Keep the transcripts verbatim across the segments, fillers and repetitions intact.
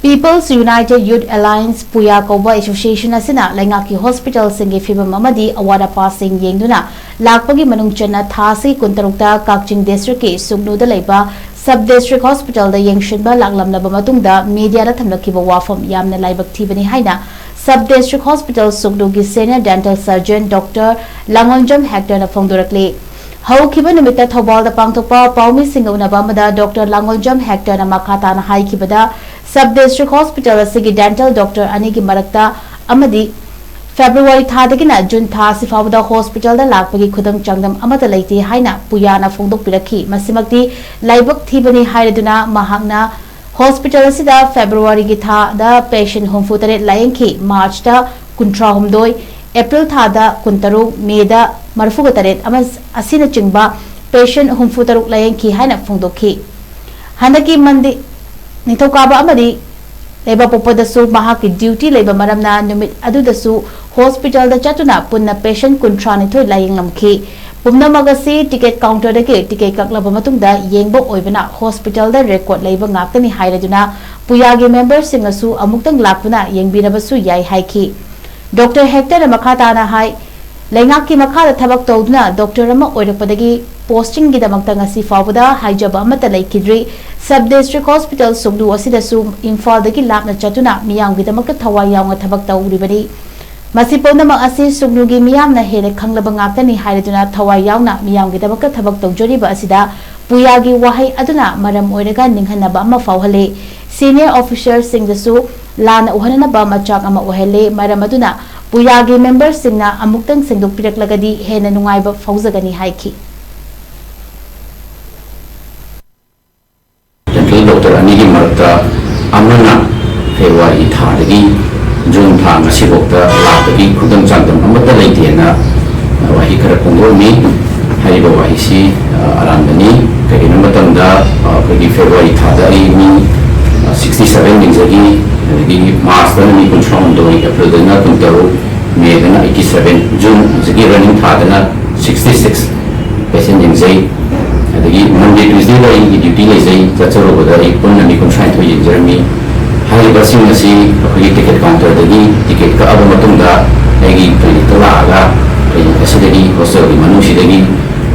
People's United Youth Alliance, ꯄꯨꯌꯥ ꯀꯧꯕ association ꯑꯁꯤꯅ ꯂꯩꯉꯥꯛꯀꯤ ꯍꯣꯁꯄꯤꯇꯥꯜꯁꯤꯡꯒꯤ ꯐꯤꯚꯝ ꯑꯃꯗꯤ ꯑꯋꯥꯠ ꯑꯄꯥꯁꯤꯡ ꯌꯦꯡꯗꯨꯅ ꯂꯥꯛꯄꯒꯤ ꯃꯅꯨꯡ ꯆꯟꯅ ꯊꯥ ꯑꯁꯤꯒꯤ ꯀꯨꯟꯇꯔꯨꯛꯇ ꯀꯛꯆꯤꯡ ꯗꯤꯁꯇ꯭ꯔꯤꯛꯀꯤ ꯁꯨꯒꯅꯨꯗ ꯂꯩꯕ ꯁꯕ ꯗꯤꯁꯇ꯭ꯔꯤꯛ ꯍꯣꯁꯄꯤꯇꯥꯜꯗ ꯌꯦꯡꯁꯤꯟꯕ ꯂꯥꯛꯂꯝꯂꯕ ꯃꯇꯨꯡꯗ ꯃꯤꯗꯤꯌꯥꯗ ꯊꯝꯂꯛꯈꯤꯕ ꯋꯥꯐꯝ ꯌꯥꯝꯅ ꯂꯥꯏꯕꯛ ꯊꯤꯕꯅꯤ ꯍꯥꯏꯅ ꯁꯕ ꯗꯤꯁꯇ꯭ꯔꯤꯛ ꯍꯣꯁꯄꯤꯇꯥꯜ ꯁꯨꯒꯅꯨꯒꯤ senior dental surgeon doctor Langoljam ꯍꯦꯛꯇꯔꯅ ꯐꯣꯡꯗꯣꯔꯛꯂꯤ꯫ ꯍꯧꯈꯤꯕ ꯅꯨꯃꯤꯠꯇ ꯊꯧꯕꯥꯜꯗ ꯄꯥꯡꯊꯣꯛꯄ ꯄꯥꯎꯃꯤꯁꯤꯡꯒ ꯎꯅꯕ ꯑꯃꯗ ꯗꯣꯛꯇꯔ ꯂꯥꯡꯉꯣꯜꯖꯝ ꯍꯦꯛꯇꯔꯅ ꯃꯈꯥ ꯇꯥꯅ ꯍꯥꯏꯈꯤꯕꯗ, ꯁꯕ ꯗꯤꯁꯇ꯭ꯔꯤꯛ ꯍꯣꯁꯄꯤꯇꯥꯜ ꯑꯁꯤꯒꯤ ꯗꯦꯟꯇꯦꯜ ꯗꯣꯛꯇꯔ ꯑꯅꯤꯒꯤ ꯃꯔꯛꯇ ꯑꯃꯗꯤ ꯐꯦꯕ꯭ꯔꯨꯋꯥꯔꯤ ꯊꯥꯗꯒꯤꯅ ꯖꯨꯟ ꯊꯥ ꯑꯁꯤ ꯐꯥꯎꯕꯗ ꯍꯣꯁꯄꯤꯇꯥꯜꯗ ꯂꯥꯛꯄꯒꯤ ꯈꯨꯗꯝ ꯆꯥꯡꯗꯝ ꯑꯃꯠꯇ ꯂꯩꯇꯦ ꯍꯥꯏꯅ ꯄꯨꯌꯥꯅ ꯐꯣꯡꯗꯣꯛꯄꯤꯔꯛꯈꯤ꯫ ꯃꯁꯤꯃꯛꯇꯤ ꯂꯥꯏꯕꯛ ꯊꯤꯕꯅꯤ ꯍꯥꯏꯔꯗꯨꯅ ꯃꯍꯥꯛꯅ ꯍꯣꯁꯄꯤꯇꯥꯜ ꯑꯁꯤꯗ ꯐꯦꯕ꯭ꯔꯨꯋꯥꯔꯤꯒꯤ ꯊꯥꯗ ꯄꯦꯁꯦꯟ ꯍꯨꯝꯐꯨ ꯇꯔꯦꯠ ꯂꯥꯌꯦꯡꯈꯤ, ꯃꯥꯔꯆꯇ ꯀꯨꯟꯊ꯭ꯔꯥ ꯍꯨꯝꯗꯣꯏ, ꯑꯦꯄ꯭ꯔꯤꯜ ꯊꯥꯗ ꯀꯨꯟꯇꯔꯨꯛ, ꯃꯦꯗ ꯃꯔꯤꯐꯨꯒ ꯇꯔꯦꯠ ꯑꯃ ꯑꯁꯤꯅꯆꯤꯡꯕ ꯄꯦꯁꯦꯟ ꯍꯨꯝꯐꯨ ꯇꯔꯨꯛ ꯂꯥꯌꯦꯡꯈꯤ ꯍꯥꯏꯅ ꯐꯣꯡꯗꯣꯛꯈꯤ꯫ ꯍꯟꯗꯛꯀꯤ ꯃꯟꯗꯤ ꯅꯤꯡꯊꯧꯀꯥꯕ ꯑꯃꯗꯤ ꯂꯩꯕꯥꯛꯄꯣꯛꯄꯗꯁꯨ ꯃꯍꯥꯛꯀꯤ ꯗ꯭ꯌꯨꯇꯤ ꯂꯩꯕ ꯃꯔꯝꯅ ꯅꯨꯃꯤꯠ ꯑꯗꯨꯗꯁꯨ ꯍꯣꯁꯄꯤꯇꯥꯜꯗ ꯆꯠꯇꯨꯅ ꯄꯨꯟꯅ ꯄꯦꯁꯦꯟ ꯀꯨꯟꯊ꯭ꯔꯥ ꯅꯤꯊꯣꯏ ꯂꯥꯌꯦꯡꯂꯝꯈꯤ꯫ ꯄꯨꯝꯅꯃꯛ ꯑꯁꯤ ꯇꯤꯀꯦꯠ ꯀꯥꯎꯟꯇꯔꯗꯒꯤ ꯇꯤꯀꯦꯠ ꯀꯛꯂꯕ ꯃꯇꯨꯡꯗ ꯌꯦꯡꯕ ꯑꯣꯏꯕꯅ ꯍꯣꯁꯄꯤꯇꯥꯜꯗ ꯔꯦꯀꯣꯔꯗ ꯂꯩꯕ ꯉꯥꯛꯇꯅꯤ ꯍꯥꯏꯔꯗꯨꯅ ꯄꯨꯌꯥꯒꯤ ꯃꯦꯝꯕꯔꯁꯤꯡꯅꯁꯨ ꯑꯃꯨꯛꯇꯪ ꯂꯥꯛꯇꯨꯅ ꯌꯦꯡꯕꯤꯔꯕꯁꯨ ꯌꯥꯏ ꯍꯥꯏꯈꯤ꯫ ꯗꯣꯛꯇꯔ ꯍꯦꯛꯇꯔꯅ ꯃꯈꯥ ꯇꯥꯅ ꯍꯥꯏ, ꯂꯩꯉꯥꯛꯀꯤ ꯃꯈꯥꯗ ꯊꯕꯛ ꯇꯧꯗꯨꯅ ꯗꯣꯛꯇꯔ ꯑꯃ ꯑꯣꯏꯔꯛꯄꯗꯒꯤ ꯄꯣꯁꯇꯤꯡꯒꯤꯗꯃꯛꯇ ꯉꯁꯤ ꯐꯥꯎꯕꯗ ꯍꯥꯏꯖꯕ ꯑꯃꯠꯇ ꯂꯩꯈꯤꯗ꯭ꯔꯤ꯫ ꯁꯕ ꯗꯤꯁꯇ꯭ꯔꯤꯛ ꯍꯣꯁꯄꯤꯇꯥꯜ ꯁꯨꯒꯅꯨ ꯑꯁꯤꯗꯁꯨ ꯏꯝꯐꯥꯜꯗꯒꯤ ꯂꯥꯞꯅ ꯆꯠꯇꯨꯅ ꯃꯤꯌꯥꯝꯒꯤꯗꯃꯛꯇ ꯊꯋꯥꯏ ꯌꯥꯎꯅ ꯊꯕꯛ ꯇꯧꯔꯤꯕꯅꯤ꯫ ꯃꯁꯤ ꯄꯨꯝꯅꯃꯛ ꯑꯁꯤ ꯁꯨꯒꯅꯨꯒꯤ ꯃꯤꯌꯥꯝꯅ ꯍꯦꯟꯅ ꯈꯪꯂꯕ ꯉꯥꯛꯇꯅꯤ ꯍꯥꯏꯔꯗꯨꯅ ꯊꯋꯥꯏ ꯌꯥꯎꯅ ꯃꯤꯌꯥꯝꯒꯤꯗꯃꯛꯇ ꯊꯕꯛ ꯇꯧꯖꯔꯤꯕ ꯑꯁꯤꯗ ꯄꯨꯌꯥꯒꯤ ꯋꯥꯍꯩ ꯑꯗꯨꯅ ꯃꯔꯝ ꯑꯣꯏꯔꯒ ꯅꯤꯡꯍꯟꯅꯕ ꯑꯃ ꯐꯥꯎꯍꯜꯂꯤ꯫ ꯁꯤꯅꯤꯌꯔ ꯑꯣꯐꯤꯁꯔꯁꯤꯡꯗꯁꯨ ꯂꯥꯟꯅ ꯎꯍꯟꯅꯅꯕ ꯃꯆꯥꯛ ꯑꯃ ꯑꯣꯏꯍꯜꯂꯤ꯫ ꯃꯔꯝ ꯑꯗꯨꯅ ꯄꯨꯌꯥꯒꯤ ꯃꯦꯝꯕꯔꯁꯤꯡꯅ ꯑꯃꯨꯛꯇꯪ ꯁꯦꯡꯗꯣꯛꯄꯤꯔꯛꯂꯒꯗꯤ ꯍꯦꯟꯅ ꯅꯨꯡꯉꯥꯏꯕ ꯐꯥꯎꯖꯒꯅꯤ ꯍꯥꯏꯈꯤ꯫ ꯗꯦꯟꯇꯦꯜ ꯗꯣꯛꯇꯔ ꯑꯅꯤꯒꯤ ꯃꯔꯛꯇ ꯑꯃꯅ ꯐꯦꯕ꯭ꯔꯨꯋꯥꯔꯤ ꯊꯥꯗꯒꯤ ꯖꯨꯟ ꯊꯥ ꯉꯁꯤꯐꯥꯎꯗ ꯂꯥꯛꯄꯒꯤ ꯈꯨꯗꯝ ꯆꯥꯡꯗꯝ ꯑꯃꯠꯇ ꯂꯩꯇꯦꯅ ꯋꯥꯍꯩ ꯈꯔ ꯐꯣꯡꯗꯣꯛꯑꯝꯃꯤ꯫ ꯍꯥꯏꯔꯤꯕ ꯋꯥꯍꯩꯁꯤ, ꯑ, ꯑꯔꯥꯟꯕꯅꯤ꯫ ꯀꯔꯤꯒꯤꯅꯣ ꯃꯇꯝꯗ, ꯑ, ꯑꯩꯈꯣꯏꯒꯤ ꯐꯦꯕ꯭ꯔꯨꯋꯥꯔꯤ ꯊꯥꯗ ꯑꯩ ꯃꯤ, ꯑ, sixty seven ꯌꯦꯡꯖꯈꯤ, ꯑꯗꯒꯤ ꯃꯥꯔꯆꯇꯅ ꯃꯤ ꯀꯨꯟꯊ꯭ꯔꯥ ꯍꯨꯝꯗꯣꯏ, ꯑꯦꯄ꯭ꯔꯤꯜꯗꯅ ꯀꯨꯟꯇꯔꯨꯛ, ꯃꯦꯗꯅ eighty seven, ꯖꯨꯟ ꯍꯧꯖꯤꯛꯀꯤ running ꯊꯥꯗꯅ sixty six ꯄꯦꯁꯦꯟ ꯌꯦꯡꯖꯩ꯫ ꯑꯗꯒꯤ Monday, Tuesdayꯗ ꯑꯩꯒꯤ ꯗ꯭ꯌꯨꯇꯤ ꯂꯩꯖꯩ, ꯆꯠꯆꯔꯨꯕꯗ ꯑꯩ ꯄꯨꯟꯅ ꯃꯤ ꯀꯨꯟꯊ꯭ꯔꯥ ꯅꯤꯊꯣꯏ ꯌꯦꯡꯖꯔꯝꯃꯤ꯫ ꯍꯥꯏꯔꯤꯕꯁꯤꯡ ꯑꯁꯤ ꯑꯩꯈꯣꯏꯒꯤ ꯇꯤꯀꯦꯠ ꯀꯥꯎꯟꯇꯔꯗꯒꯤ ꯇꯤꯀꯦꯠ ꯀꯛꯑꯕ ꯃꯇꯨꯡꯗ ꯑꯩꯒꯤ ꯀ꯭ꯂꯤꯅꯤꯛꯇ ꯂꯥꯛꯑꯒ, ꯑꯩ ꯑꯁꯤꯗꯒꯤ, ꯍꯣꯁꯇꯦꯜꯒꯤ ꯃꯅꯨꯡꯁꯤꯗꯒꯤ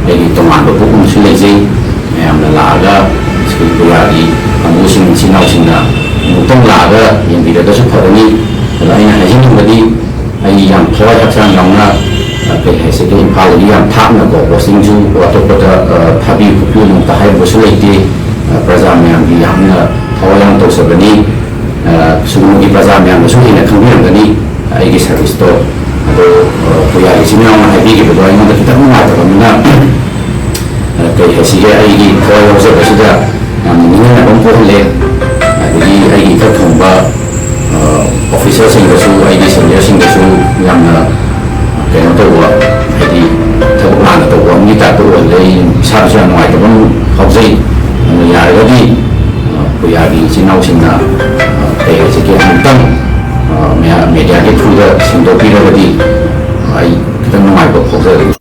ꯑꯩꯒꯤ ꯇꯣꯉꯥꯟꯕ ꯕꯨꯛ ꯑꯃꯁꯨ ꯂꯩꯖꯩ꯫ ꯃꯌꯥꯝꯅ ꯂꯥꯛꯑꯒ ꯁ꯭ꯀꯨꯜ ꯄꯨꯌꯥꯒꯤ ꯀꯥꯡꯕꯨꯁꯤꯡ, ꯏꯆꯤꯟ ꯏꯅꯥꯎꯁꯤꯡꯅ ꯑꯃꯨꯛꯇꯪ ꯂꯥꯛꯑꯒ ꯌꯦꯡꯕꯤꯔꯒꯁꯨ ꯐꯒꯅꯤ꯫ ꯑꯗꯣ ꯑꯩꯅ ꯍꯥꯏꯖꯅꯤꯡꯕꯗꯤ, ꯑꯩ ꯌꯥꯝ ꯊꯋꯥꯏ ꯍꯛꯆꯥꯡ ꯌꯥꯎꯅ, ꯑ, ꯀꯩ ꯍꯥꯏꯁꯤꯒꯦ, ꯏꯝꯐꯥꯜꯗꯒꯤ ꯌꯥꯝ ꯊꯥꯞꯅꯀꯣ, ꯄꯣꯁꯇꯤꯡꯁꯨ ꯑꯇꯣꯞꯄꯗ, ꯑ, ꯊꯥꯕꯤꯌꯨ ꯈꯣꯠꯄꯤꯌꯨ ꯑꯃꯨꯛꯇ ꯍꯥꯏꯔꯨꯕꯁꯨ ꯂꯩꯇꯦ꯫ ꯑ, ꯄ꯭ꯔꯖꯥ ꯃꯌꯥꯝꯒꯤ ꯌꯥꯝꯅ ꯊꯋꯥꯏ ꯌꯥꯎꯅ ꯇꯧꯖꯕꯅꯤ꯫ ꯑ, ꯁꯨꯒꯨꯅꯨꯒꯤ ꯄ꯭ꯔꯖꯥ ꯃꯌꯥꯝꯅꯁꯨ ꯍꯦꯟꯅ ꯈꯪꯕꯤꯔꯝꯒꯅꯤ ꯑꯩꯒꯤ ꯁꯥꯔꯚꯤꯁꯇꯣ꯫ ꯑꯗꯣ, ꯑ, ꯄꯨꯌꯥꯒꯤ ꯏꯆꯤꯟ ꯏꯅꯥꯎꯅ ꯍꯥꯏꯕꯤꯈꯤꯕꯗꯣ ꯑꯩꯉꯣꯟꯗ ꯈꯤꯇꯪ ꯅꯨꯡꯉꯥꯏꯇꯕꯅꯤꯅ, ꯑ, ꯀꯩ ꯍꯥꯏꯁꯤꯒꯦ, ꯑꯩꯒꯤ ꯊꯋꯥꯏ ꯌꯥꯎꯖꯕꯁꯤꯗ ꯌꯥꯝꯅ ꯅꯤꯡꯍꯟꯅꯕ ꯑꯃ ꯄꯣꯛꯍꯜꯂꯦ꯫ ꯑꯗꯒꯤ ꯑꯩꯒꯤ ꯏꯊꯛ ꯊꯣꯡꯕ, ꯑ, ꯑꯣꯐꯤꯁꯔꯁꯤꯡꯗꯁꯨ, ꯑꯩꯒꯤ ꯁꯦꯅꯤꯌꯔꯁꯤꯡꯗꯁꯨ ꯌꯥꯝꯅ, ꯑ, ꯀꯩꯅꯣ ꯇꯧꯕ, ꯍꯥꯏꯗꯤ ꯊꯕꯛ ꯂꯥꯟꯅ ꯇꯧꯕ ꯑꯃꯒꯤ ꯇꯥꯏꯞꯇ ꯑꯣꯏꯍꯜꯂꯦ꯫ ꯑꯩ ꯏꯁꯥꯗꯁꯨ ꯌꯥꯝ ꯅꯨꯡꯉꯥꯏꯇꯕ ꯑꯃ ꯐꯥꯎꯖꯩ꯫ ꯑꯗꯨꯅ ꯌꯥꯔꯒꯗꯤ, ꯑ, ꯄꯨꯌꯥꯒꯤ ꯏꯆꯤꯟ ꯏꯅꯥꯎꯁꯤꯡꯅ, ꯑ, ꯀꯩ ꯍꯥꯏꯁꯤꯒꯦ, ꯑꯃꯨꯛꯇꯪ, ꯑ, ꯃꯌꯥ-, ꯃꯦꯗꯤꯌꯥꯒꯤ ꯊ꯭ꯔꯨꯗ ꯁꯦꯡꯗꯣꯛꯄꯤꯔꯒꯗꯤ ꯑꯩ ꯈꯤꯇꯪ ꯅꯨꯡꯉꯥꯏꯕ ꯐꯥꯎꯖꯔꯦ꯫